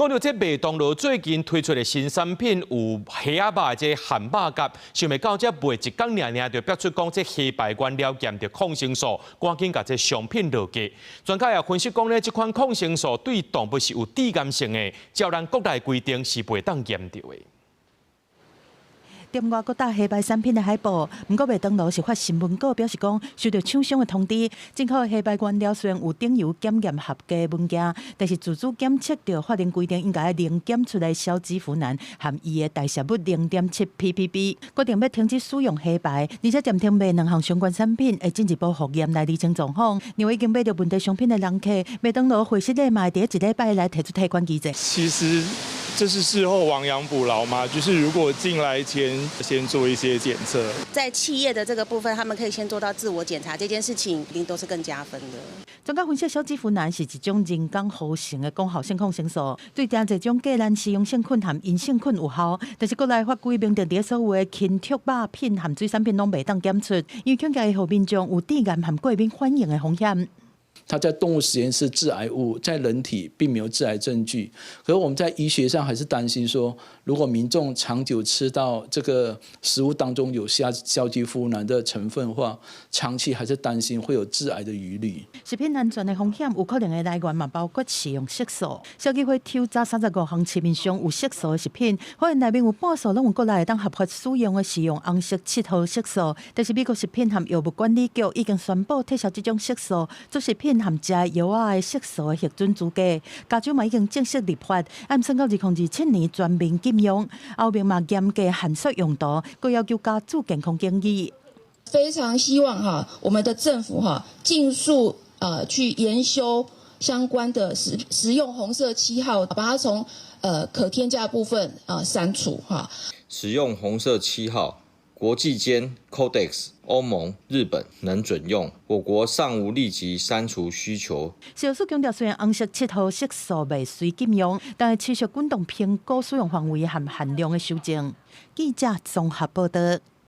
講到這麥當勞最近推出的新產品有蝦仔肉的這漢堡夾，想袂到這賣一工爾爾就爆出講這蝦排原料含著抗生素，趕緊共這商品落架。專家也分析講呢，這款抗生素對動物是有致癌性的，照咱國內規定是袂當驗著的。店外閣貼蝦排產品的海報，毋過麥當勞是發新聞稿表示講，收到廠商的通知，進口的蝦排原料雖然有頂油檢驗合格的文件，但是自主檢測著法令規定應該零檢出的硝基呋喃和伊的代謝物0.7 ppb，決定欲停止使用蝦排，而且暫停賣兩項相關產品，會進一步複驗來釐清狀況。認為已經買著問題商品的人客，麥當勞會失禮嘛會佇一禮拜內提出退款機制。其實這是事後亡羊補牢嘛，就是如果進來前先做一些檢測，在企業的這個部分，他們可以先做到自我檢查，這件事情一定都是更加分的。專家分析，硝基呋喃是一種人工合成的功效性抗生素，對誠濟種革蘭氏陽性菌和陰性菌有效，但是國內法規明定，佇所有的禽畜肉品和水產品攏袂當檢出，因為恐驚會予民眾有致癌和過敏反應的風險。它在動物實驗室致癌物，在人體並沒有致癌證據。可是我們在醫學上還是擔心說，如果民眾長久吃到這個食物當中有硝基呋喃的成分的話，長期還是擔心會有致癌的疑慮。食品安全的風險有可能的來源嘛，包括食用色素。消基會抽查35項市面上有色素的食品，發現內面有半數攏有國內會當合法使用的食用紅色七號色素。但是美國食品和藥物管理局已經宣布撤銷這種色素做食品和食藥仔的色素的核准資格。加州嘛已經正式立法，按算到2027年全面禁用。歐盟嘛嚴格限縮用途，閣要求加注健康建議。非常希望哈，我們的政府哈，盡速去研修相關的食用紅色七號，把它從可添加部分啊刪除哈。食用紅色七號，國際間 Codex、歐盟、日本能准用，我國尚無立即刪除需求。食藥署強調，雖然紅色七號色素未隨禁用，但係持續滾動評估使用範圍和限量的修正。記者綜合報道。